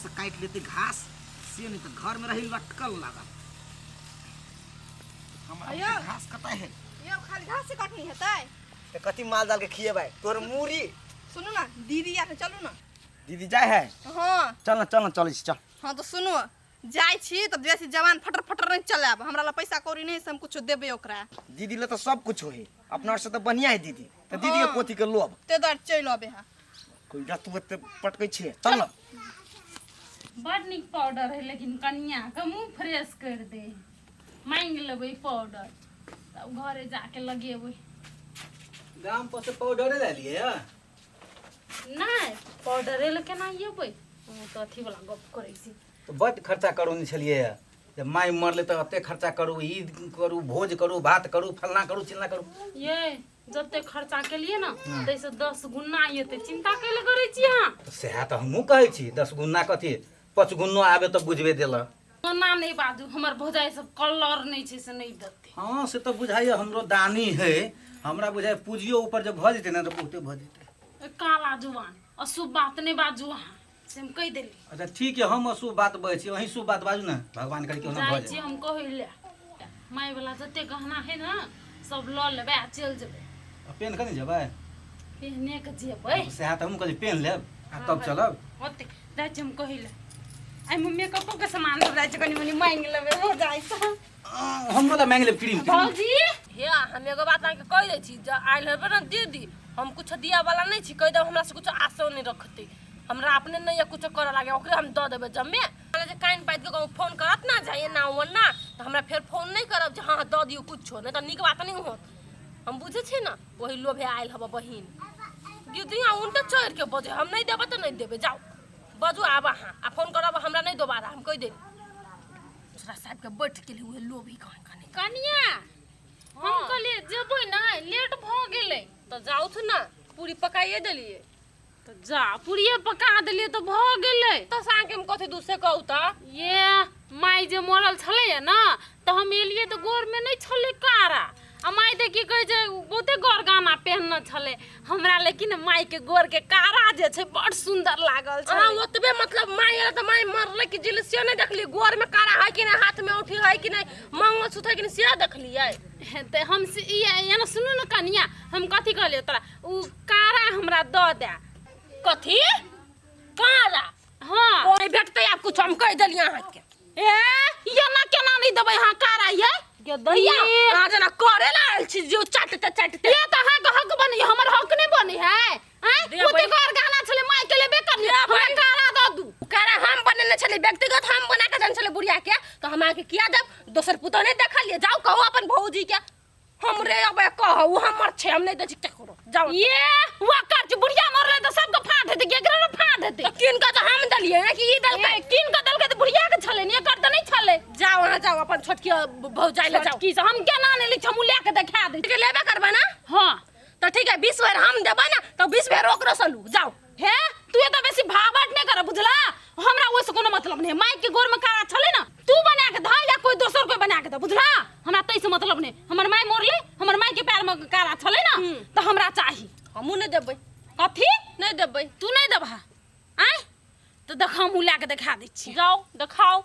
से काटि लेतै घास से नहि तऽ घरमे रही लटकल लागल हमरा अयौ। घास कतऽ है। यौ, खाली घास से कटनी हेतै? तऽ कथी माल जाल के खिएबै तोर मूड़ी? सुनू ने दीदी, आर चलू ने। दीदी जाइ है? हाँ। चल न, चल न, चलै छी, चल। हाँ, तऽ सुनू, जाइ छी तऽ बेसी जवान फटर फटर नहि चलायब। हमरा लग पैसा कौड़ी नहि से हम कुछो देबै ओकरा। दीदी ले तऽ सब कुछ होई, अपना से तऽ बढ़िया है दीदी। तऽ दीदी के कोथी के लोभ? ते दुआरे चलि अबै है। कोई रतु एते पटकै छियै, चल न। बड नीक पाउडर है, लेकिन कनिया के मुंह फ्रेश कर दे। मांगि लेबै पाउडर, तब घरे जाके लगेबै। गाम पर से पाउडरे लए लिए? नहि, पाउडरे लए केना एबै? ओ तऽ अथी वाला गप करै छी। तऽ बड्ड खर्चा करौने छलियै। जब माय मरलै तऽ एते खर्चा करू, ई करू, भोज करू, भात करू, फलना करू, चिलना करू। ये जते खर्चा केलियै ने, ताहिसँ 10 गुना एतै। चिंता कैले करै छी अहाँ? तऽ सएह तऽ हमहूँ कहै छी। 10 गुना कथी, 5 गुनो आबे तऽ बुझबे देलक। ओना नहि बाजू, हमर भौजाइ सब कलर नहि छै से नहि देतै। हँ, से तऽ बुझाइए हमरो दानी है। हमरा बुझाइए पूँजियो ऊपर जब भऽ जेतै ने तऽ बहुते भऽ जेतै। ए, काला जुबान, अशुभ बात नहि बाजू अहाँ, से हम कहि देली। अच्छा ठीक है, हम अशुभ बात बजै छी, अहीं शुभ बात बाजू ने। भगवान करी केहुना जाइ भऽ छी जाए। हम कहै लए, माय वाला जते गहना है ने सब लऽ लेबै आ चलि जेबै। आ पेन कऽ नहि जेबै? पेहने के जेबै। सएह तऽ हमहूँ कहलियै, पेन लेब आ तब चलब। ओते जाइ छी हम कहै लए। एहिमे मेकअपो के सामान सब जाइ छै, कनि मनि मांगि लेबै हो जाइ छै। हमरो लए मांगि लेब क्रीम, क्रीम। भौजी। हे, हम एगो बात अहाँके कहि दै छी, जँ आयल हेबै ने दीदी, हम कुछो दिअ वाला नहि छी, कहि देब। हमरा से कुछो आशो नहि रखतै। हमरा अपने नहि यऽ कुछो करऽ लागे, ओकरे हम दऽ देबै जमे। जे कानि पाति कऽ फोन करत ने जे एना ओना, तऽ हमरा फेर फोन नहि करब जे हँ दऽ दियौ कुछो। नहि तऽ नीक बात नहि होत, हम बुझै छी ने। ओही लोभे आयल हब बहिन। दीदी, अहाँ उनटे चढ़ि के बजै। हम नहि देबै तऽ नहि देबै। जाउ, बजू आब अहाँ आ फोन करब हमरा नहि दोबारा, हम कहि देब। दूसरा साहब के बैठ गेलै उहे लोभी कहाँ कने। कनिया, हम कहलियै जेबै ने, लेट भऽ गेलै। तऽ जाउथ ने, पूरी पकाइए देलियै। तऽ जा, पूरिये पका देलियै तऽ भऽ गेलै। तऽ साँके हम कथी दूसे कहू तऽ? ये माय जे मरल छलैया ने, तऽ हम एलियै तऽ गोरमे नहि छलै कारा। आ माय तऽ की कहै छै, बहुते गोर गाना पहिनने छलै हमरा, लेकिन मायके गोरके कारा जे छै बड़ सुन्दर लागल अहाँ छलै। ओतबे मतलब माय एलै तऽ माय मरलै कि जिल से नहि देखलियै? गोर में कारा है कि नहि, हाथ में औंठी है कि नहि, मंगलसूत्र है कि नहि, से देखलियै? तऽ हम से ई एना सुनू ने कनिया, हम कथी कहलियै तोरा, उ कारा हमरा दऽ दे। कथी कारा? हाँ। कोई भेटतै आब कुछ, हम कहि देलियै अहाँके। ए, एना केना नहि देबै अहाँ कारा? ये गे दैया, अहाँ जेना करे ला आयल छी जे चटते चटते। ये तऽ अहाँके हक बनी, हमर हक नहि बनी है? आँय? देबै। ओते घर गहना छलै, माय के लेबे करली। हमरा कारा दऽ दू। कारा हम बनेने छलियै व्यक्तिगत, हम बना के देने छलियै बुढ़िया के, तऽ हम अहाँके किया देब? दोसर पुतोह नहि देखलियै? जाउ, कहू अपन भौजी के। हमरे अबे कहू, हमर छै, हम नहि दै छी ककरो, जाउ। ये वकर जे बुढ़िया मरलै तऽ सबके फाड़ देतै, केकरो ने फाड़ देतै। तऽ कीन कऽ तऽ हम देलियै ने कि ई देलकै? ए, कीन कऽ देलकै तऽ बुढ़िया के छलै ने, एकर तऽ नहि छलै। जाउ अहाँ, जाउ अपन छोटकी भौजाइ लए जाउ। की से हम केना नहि लै छी, हम लए कऽ देखा दै छी। ठीक है, लेबे करबै ने? हाँ। तऽ ठीक है, 20 बेर हम देबै ने तऽ 20 बेर ओकरो से लू, जाउ। हे, तू एतऽ बेसी भावट नहि कर, बुझला? हमरा ओहिसँ कोनो मतलब नहि। माइक के गोर में कारा छलै ने, तू बना के धऽ या कोई दोसर कोई बना के धऽ, बुझला? हमरा ताहिसँ मतलब नहि। हमर माय मरलै, हमर माय के पैर में कारा छलै ने, तऽ हमरा चाही। हमहूँ नहि देबै। कथी? नहि देबै। तू नहि देबह? आँय, तऽ देख, हमहूँ लए कऽ देखा दै छी। जाउ, देखाउ।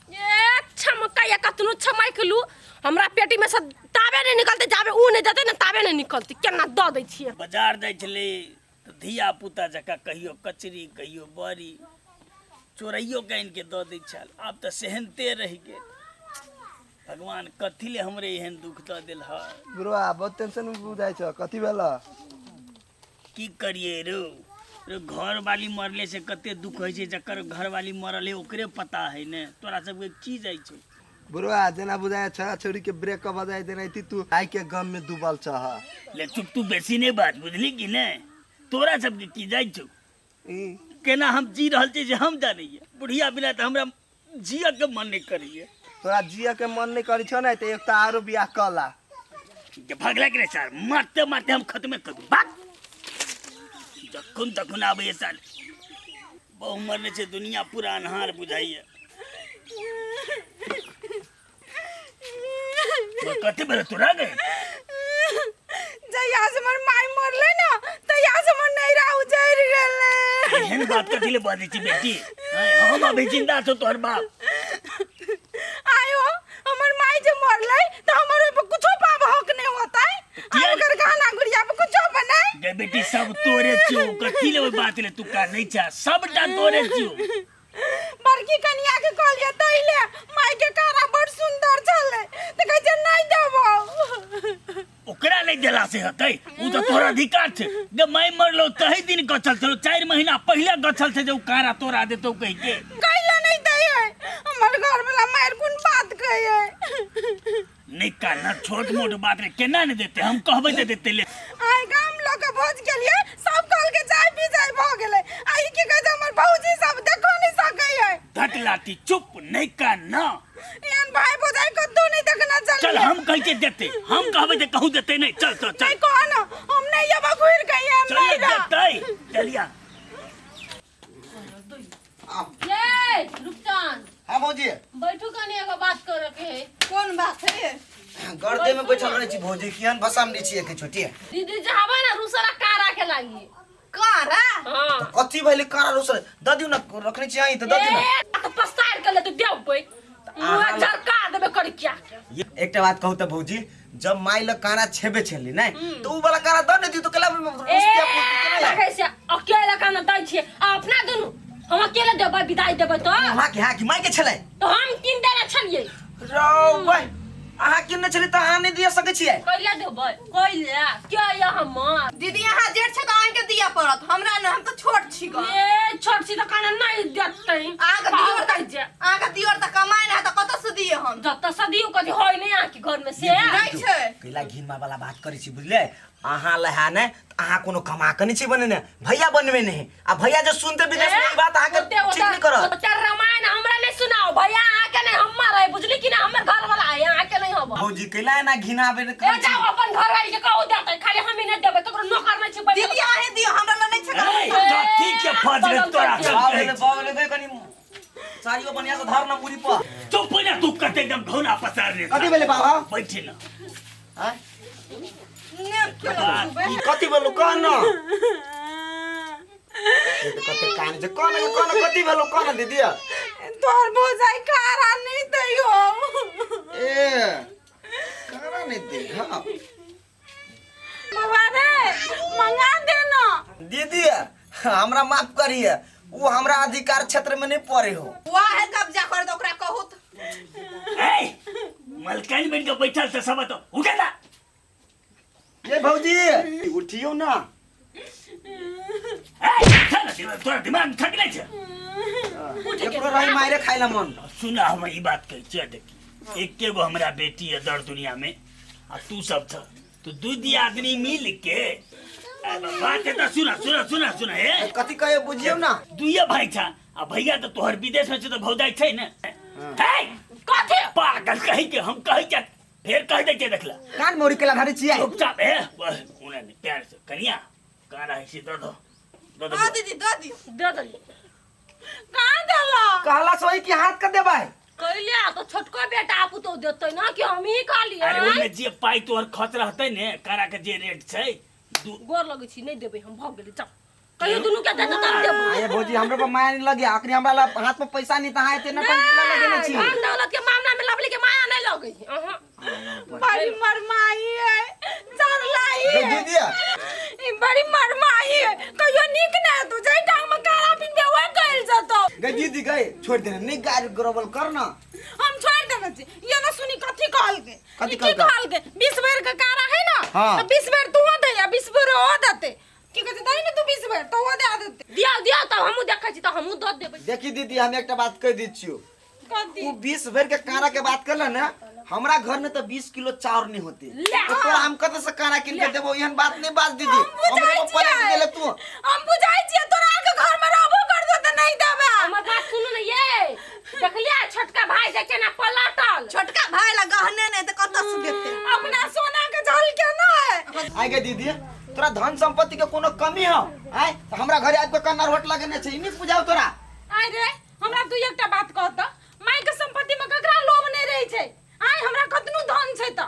ए छमकैया, कतनो छमैक लू, हमरा पेटी में से ताबे नहि निकलतै जाबे ऊ नहि देतै ने, ताबे नहि निकलतै। केना दऽ दै छियै? बाजार जाइ छलै तऽ धिया पुता जकाँ कहियो कचरी, कहियो बड़ी चोराइयो के आनि के दऽ दै छल। आब तऽ सेहनते रहि गेल। भगवान कथी ले हमरे एहन दुख दऽ देल ह? बुढ़वा, बहुत टेंशन में बुझाइ छ, कथी भेल? की करिए रो रो, घरवाली मरले से कते दुख होइ छै, जकर घरवाली मरल है ओकरे पता है ने। तोरा सबके की जाइ छौ? बुढ़वा, जेना बुझाइ छोरा छोरी के ब्रेकअप भऽ जाइ तेनाहिते तू आइ के गम में डूबल छह। ले चुप, तू बेसी नहि बाज, बुझली कि नहि? तोरा सबके की जाइ छौ? ई केना हम जी रहल छी से हम जानैए। बुढ़िया बिना तऽ हमरा जियऽ के मन नहि करैए। तोरा जिय के मन नहीं करी छौ ने तऽ एक तऽ आरो बियाह कऽ ला। जे भगला के रे सर, मारते मारते हम खत्मे कर दूं बात। जखन तखन आबैए साल बहु मरने छै, दुनिया पूरा अन्हार बुझाइए। कथी भेल तोरा गे? जहिया से हमर माय मरले ने, तहिया से हमर नैहरा उजड़ि गेलै। एहन बात कथी ले बाजै छी बेटी? हम अभी जिंदा छौ तोहर बाप। आयो हमर माई जे मरलै त हमर ओइ पर कुछो पाप हक नहीं होतै। किया? आ ओकर गहना गुड़िया पर कुछो बनाई। गे बेटी सब तोरे छियौ, कथी ले ओहि बात ले तू का नहीं छा, सबटा तोरे छियौ। बड़की कनिया के कहलियै तैले माई के कारा बड़ सुंदर छलै त कहै छै नहीं देबौ। ओकरा नहीं देला से हतै, उ त तोहर अधिकार छै। गे माई मरलो तही दिन गछल छलो, 4 महीना पहिले गछल छै जे उ कारा तोरा देतौ कहि के। कैला नहीं दै है हमर घर वाला मार कोन बात कहै है। नहीं काना छोट मोट बात रे केना नहीं देते, हम कहबै त देते ले। आइ गाम लऽ के भोज के लिए सब कहल के चाय पी जाय भऽ गेलै, आ ई की कहै छै हमर भौजी सब देखो नहीं सकै है। धत लाठी चुप नहीं काना। एहन भाई भौजाई कतौ नहीं देखना चल। चल हम कहै छियै देते, हम कहबै त कहू देते नहीं, चल चल चल। नहीं कह ना हम नहीं अब घुर गई हम चल नहीं रह। देते चलिया। ये रुपचंद। हाँ भौजी। बैठू कनी एगो बात करे के है। कोन बात है? गर्दे में बैठल रहै छी भौजी, किहन भसाम दै छी एके छोटी। दीदी जाबे ना रुसरा कारा के लागी। कारा? हां। त कथी भेलै कारा रुसरा? द दियौ न, रखने छी अहीं त द दियौ न। ए, त पसार के ले त देबै। मुँह झरका देबे करी क्या। एकटा बात कहू त भौजी, जब माई लग कारा छेबे छली नै त उ वाला कारा द ने दियौ त केला ए, लगै छै अकेला काना दै छियै, आ अपना दुनू हम अकेले देबै विदाई देबै त। अहाँ के, हाँ कि माई के छलै? त हम किन देने छलियै। रौ भाई, अहाँ किनने छलियै त अहाँ नहि दिया सकै छियै। कैला देबै? कैला? के या हमर? दीदी अहाँ जेठ छै त अहाँ के दिया पड़त, हमरा न, हम त छोट छी ग। ए छोट छी त काना नहीं देतै। अहाँ के दियोर त, कहै जे। अहाँ के दियोर त कमाइ न है त कतऽ से दिए हम? जतऽ से दियौ कथी होय नहीं अहाँ के घर में से? नहीं छै। कैला घिनमा वाला बात करै छी बुझलियै? अहाँ लहा नै त अहाँ कोनो कमा के नहि छी बनेने, भैया बनबे नहि। आ भैया जे सुनते विदेश में ई बात अहाँ के ठीक नहि करत। ओते रामायण हमरा नहीं सुनाओ भैया, अहाँ के नहीं हमर है बुझली कि ना, हमर घर वाला है, अहाँ के नहीं होब। भौजी कैला एना घिनाबे ने ए करै छी? जाओ अपन घर वाली के कहू देतै, खाली हम ही नहीं देबै, ककरो नौकर नहीं छी बैठल। दीदी अहें दियौ, हमरा लग नहीं छै। ए, कथी के फजरे तोरा सब बाप कहै रे छी? बाप रे, कनी साड़ियो बढ़िया से धर ना मुड़ी पर। चुप ना तू, कते एकदम घौना पसार रे। कथी भेलै बाबा? बैठे ना। आँय? ने केलहुँ सुबह। कथी भेलौ कह न। ए त कते कान छै, कह न, कह न, कथी भेलौ कह न दीदी। तोहर भौजाई कारा नहीं दैयो। ए कारा नहीं दे। हाँ बाबा रे मंगा दे ना। दीदी हमरा माफ करिए, वो हमरा अधिकार क्षेत्र में नहीं पड़े हो। वाह है कब्जा कर दो ओकरा कहू त। ए मलकाइन बन के बैठल छ सब तो उठे ना। ये भौजी उठियो ना। ए चल ना, तोरा दिमाग थक नै छ। एकरो रही मारे खाइला मन। सुना हम ई बात कहै छियै, देखी एके गो हमरा बेटी है दर दुनिया में, आ तू सब छ तो दू दियादनी मिल के बात है त सुना सुना सुना सुना। ए कथी कहे बुझियो ना। दुइये भाई छ, आ भैया त तोहर विदेश में छ त भौजाई छै ने। हे कथी पागल कहि के हम कहै छ फेर कह दै छै देखला कान मोरी केला धरे छियै। चुपचाप ए उना ने प्यार से कनिया कान रहै छी दऽ दो दऽ दो। हां दीदी दऽ दियौ। दऽ देलियै। कहाँ देला? कहला सोई कि हाथ के देबै। कैले तो छोटको बेटा आपू तो देतै ना कि हम ही कहलियै। अरे ओमे जे पाई तोहर खर्च रहतै ने कारा के जे रेट छै दू गोर लगै छी नहीं देबै हम, भऽ गेलै जाओ। कहियो दुनू के देतै तब देबै। अरे भौजी हमरो पर माया नहीं लगे, आखिर हमरा ला हाथ में पैसा नहीं त अहाँ एते नटंकी केना लगेने छी? धन दौलत के मामला में लवली के माया नहीं लगै है। अहाँ बड़ी मरमाई है, चरलाई है। दीदी ई बड़ी मरमाई है, कहियो नीक ना तू जाई टांग में काला पिनबे ओए कइल जतो। गई दीदी गई छोड़ देने नहीं गार ग्रोबल कर ना। हम छोड़ देने छी, ये ना सुनी कथी कहल के। कथी ई की कहलकै? कहल के 20 बेर के कारा है ना, हाँ। तो 20 बेर तू दे आ 20 बेर ओ देते। की कहै छै दही ने तू 20 बेर तो ओ दे देते। दिया दिया तब हमहूँ देखै छी तऽ हमहूँ दऽ देबै। देखी दीदी हम एकटा बात कह दै छियौ, कथी? तू 20 भर के कारा के बात करल ना, हमरा घर में तो 20 किलो चाउर नहीं होती। ले। तो तोरा हम कतऽ से कारा किन के देबो? एहन बात नहीं बाज दीदी, हम बुझाइ हमरे पर पलट छियै। गेले तू। हम बुझाइ छियै तोरा के घर में रहबो कर दो त नहीं देबे। हमर बात सुनू ने ये, देखलियै छोटका भाई जे केना पलटल। छोटका भाई ला गहने नहीं त कतऽ से देते? अपना सोना के झल के ना है। आइ गे दीदी तोरा धन संपत्ति के कोनो कमी हो? आइ त हमरा घरे आबि के कन्नर होट लगेने छै, ई नहीं बुझाउ तोरा। आइ रे हमरा तू एकटा बात कह त, माय के संपत्ति में ककरा लोभ नहीं रहे छै? आइ हमरा कतनो धन छै त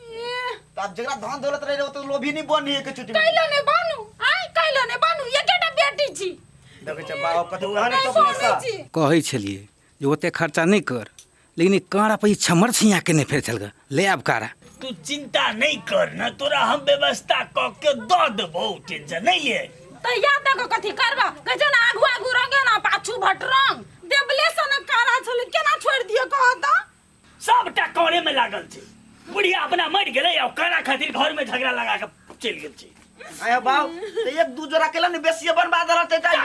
ए, त आब जकरा धन दौलत रहे ओ त लोभी नहीं बनी है के चुटी में। कैला नहीं बनू, आइ कैला नहीं बनू, एकेटा बेटी छी, देखै छै बाबा कथी ओहन तो सुनै छी। कहै छलियै जे ओते खर्चा नहि कर, लेकिन ई काँड़ा पर ई छमर छिया के नहि फेर छलगा ले आब कारा। तू चिंता नहीं कर ना, तोरा हम व्यवस्था क के दऽ देबौ, टेंशन नहीं ले। तैया तक कथी करबा कहै छै ने, आगू आगू रंगे ना पाछू भटरंग। देबले सन कारा छलै, केना छोड़ि दिअ कह तऽ? सबटा करे में लागल छै। बुढ़िया अपना मरि गेलै आ कारा खातिर घर में झगड़ा लगा के चलि गेल छै। आय बाबू, तऽ एक दू जोड़ा केला ने बेसिए बनबा देलक तऽ ताहि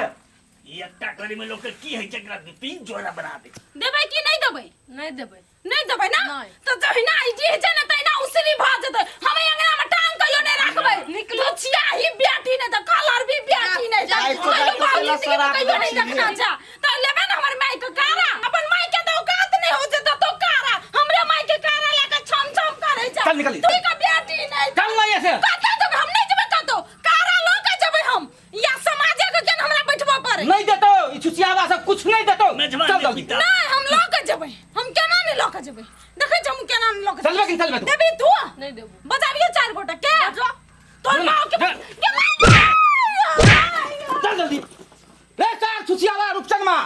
ई एकटा करे में लोक के की होइ छै, एकरा दू तीन जोड़ा बना दे। देबै कि नहि देबै? नहि देबै। नहि देबै ना? नहि। तऽ जहिना ई जी छै ने तहिना उसरी भऽ जेतै। हम एहि अंगना में टांग कहियो नहि राखबै। निकलो छियाही बेटी नहि तऽ कलर भी बेटी नहि तऽ आइ तो कहियो जाके बाबूजी केला के शराब कहियो नहि दै छी। देखना जा तऽ लेबै ने हमर माय के कारा। अपन माय के तऽ औकात नहि हो जेतै तो कारा हमरे माय के कारा लए के छम छम करै छै। चल निकल। तू के बेटी नहि। चल ना यहाँ से। कतऽ जेबै? हम नहि जेबै कतौ, कारा लऽ के जेबै हम या समाजे के केन हमरा बैठबऽ पड़े। नहीं देतो ई छुछियावा सब कुछ नहीं देतो। मेजबान चल नहीं जल्दी। पीता। नहीं, हम लऽ के जेबै। हम केना नहि लऽ के जेबै? देखै छी हम केना नहि लऽ के। चलबे कि नहीं चलबे तू? देबी तू? नहि देबो। बजाबियो चारि गोटा के तोर ना, बाप के। ना। के माय। चल जल्दी रे सार छुछियावा रुपचन मा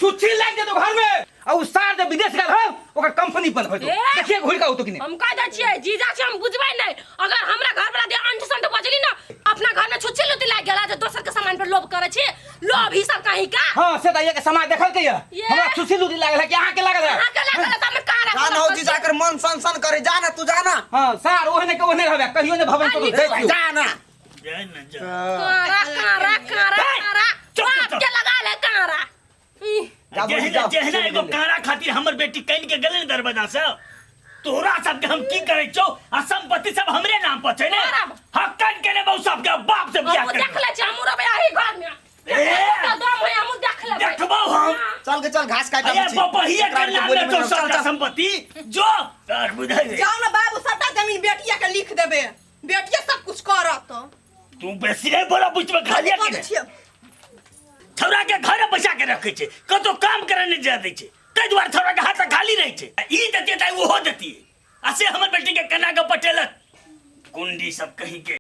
छुच्छी लाग देतो घर में आ उ सार जे विदेश गेल हो ओकर कंपनी बंद हो जेतो। ए! देखिए घुर के औतो कि नहीं। हम कह दै छियै जीजा छै, हम बुझबै नहि। अगर हमरा घर वाला दे अंट संट बजली ना, अपना घर में छुच्छी लुती लाग गेला जे दोसर के सामान पर लोभ करै छी, लोभ ही सब कहीं का। हां, से त ये के समाज देखल के ये ये। हमरा छुच्छी लुटी लागल है कि अहाँ के लागल है? अहाँ के लागल है त हम कहाँ जा ना राखब? हो जी, जाकर मन सन सन करे, जा ना तू, जा ना। हां सार, ओहने के ओहने रहबे, कहियो ने भवन तो देख लियो। जा ना। जा ना जा। कारा कारा कारा कारा। चुप, चुप, बाप चुप। के लगा ले कारा। ई, जा बोली, जेहना जाओ, जेहना चलि एगो गेलै। कारा खातिर हमर बेटी कनि के गेलै ने दरवाजा से, तोरा सबके हम की करै छौ? आ संपत्ति सब हमरे नाम पर छै ने। बराबर। हक कनि के ने बहु सबके बाप से बियाह हमहूँ कर। देख लै छी, हमहूँ रहबै एही घर में। ए! दम है, हमहूँ देख लेबै। देखबौ हम। चल के चल, घास काट। अरे बपहिया के नाम में तो सबटा संपत्ति जो तर बुझै रे। जाओ ना बाबू, सबटा जमीन बेटिया के लिख देबे, बेटिया सब कुछ करत। तू बेसी नहीं बोला, बीच में खा लिया कि करै नहीं? छियै। छौड़ा के घर में बैसा के रखे छै, कतौ काम करे नहीं जा दै छै, ताहि दुआरे छौड़ा के हाथ खाली रहै छै। आ ई देतियै तऽ ओहो देतियै, आ से हमर बेटी के केना के पटेलक गुंडी सब कहीं के।